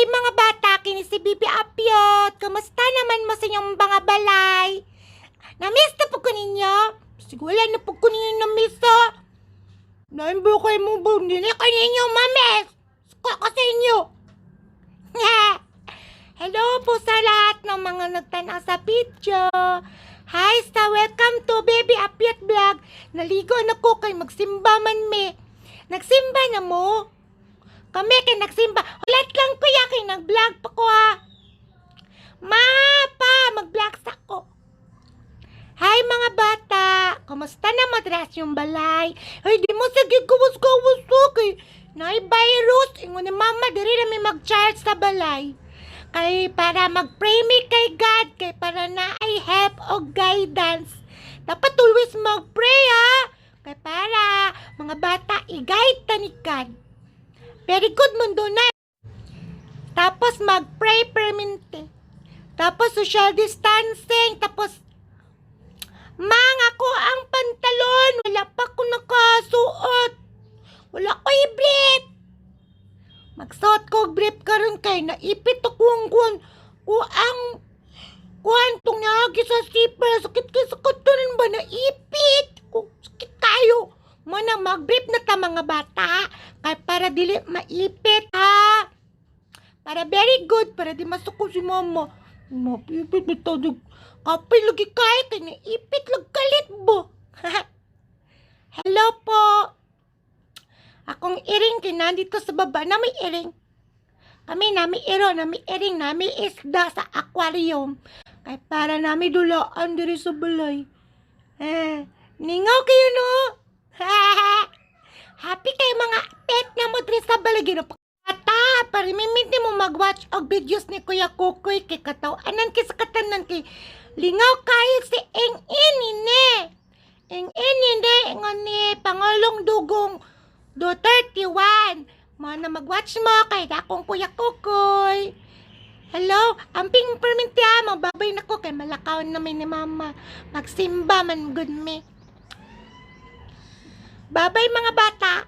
Hi, mga bata, kini si Bibi Apyot. Kamusta naman mo sa inyong mga balay? Namiss na po ko ninyo? Siguro wala na po ko ninyo namiss ha. Nain ba kayo mo ba? Hindi na kayo ninyo mamiss. Suka ko sa inyo. Hello po sa lahat ng mga nagtanaw sa video. Hi sa welcome to Baby Apyot Vlog. Naligo na ko kay magsimba man me. Nagsimba na mo? Kami kay nagsimba. Ulit lang, kuya, kay nag-vlog pa ko ha. Ma, pa, mag-vlog sa ko. Hi, mga bata! Kumusta na madras yung balay? Ay, di mo sige gawas-gawas to kay naay virus. Ingon ni mama, diri na mi mag-charge sa balay. Kay para mag-pray mi kay God, kay para na ay help o guidance. Dapat always mag-pray ha. Kay para mga bata i-guide ta ni God. Very good mundo na. Tapos mag-pray permente. Tapos social distancing. Tapos, Mang, ako ang pantalon. Wala pa ko nakasuot. Wala ko i-brief. Magsuot ko og brief karon kay naipit ako ang kuan. Ko ang kuan tong naagi sa zipper. Sakit kay sa katunan ba naipit. Ko sakit kayo. Mo na mag-brief na ta, mga bata. Kay para dili maipit ha. Para very good, para di masuko si mama. Mapipit bitaw. Kapay lagi kay kay naipit lag kalit bo. Hello po. Akong iring kay nandito sa baba na may iring. Kami nami iro, nami iring, nami isda sa aquarium. Kay para nami dulaan diri sa balay. Eh, ningaw kayo no? Happy kayo mga pet na mo diri sa balay. Ginapakata, para mimiti mo mag-watch og videos ni Kuya Kukoy kay kataw-anan kay sa katanan kay lingaw kayo si Eng Inine. Eng Inine, ingon ni Pangulong Dugong Duterte 1. Mo na mag-watch mo kay akong Kuya Kukoy. Hello, amping perminti ha, mababay na ko kay malakaw na may ni mama. Magsimba man gud mi. Babay, mga bata.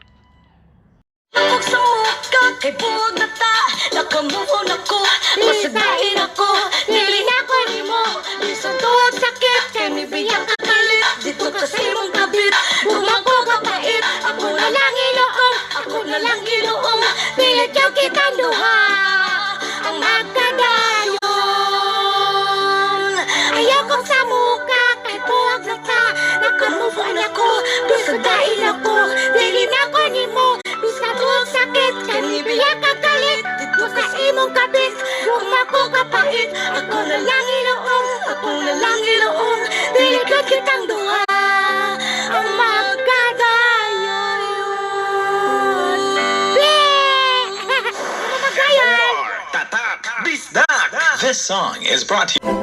Pag sa muka, kay buwag na ta. Nakamove on ako, masagain ako. Dili na ko nimo. Bisan tuwag sakit, kay nibiyang kakalit. Dito ka sa imong kabit, gumako ka pait. Ako na lang iloom, Ako na lang iloom. Pilit yung kitang duha ang magkadayon. Ayaw kong sa muka, kay buwag na ta. Nakamove on ako, bisag dain ako. Dili na ko nimo, bisan tuwag sakit, kay nibiyang kakalit. Dito sa imong kabit, gumako kapait. Ako na lang iloom, ako na lang iloom. Dili ko kitang duha ang magkadayon. Ble! Ano magayon? Tatak Bisdak. This song is brought to you.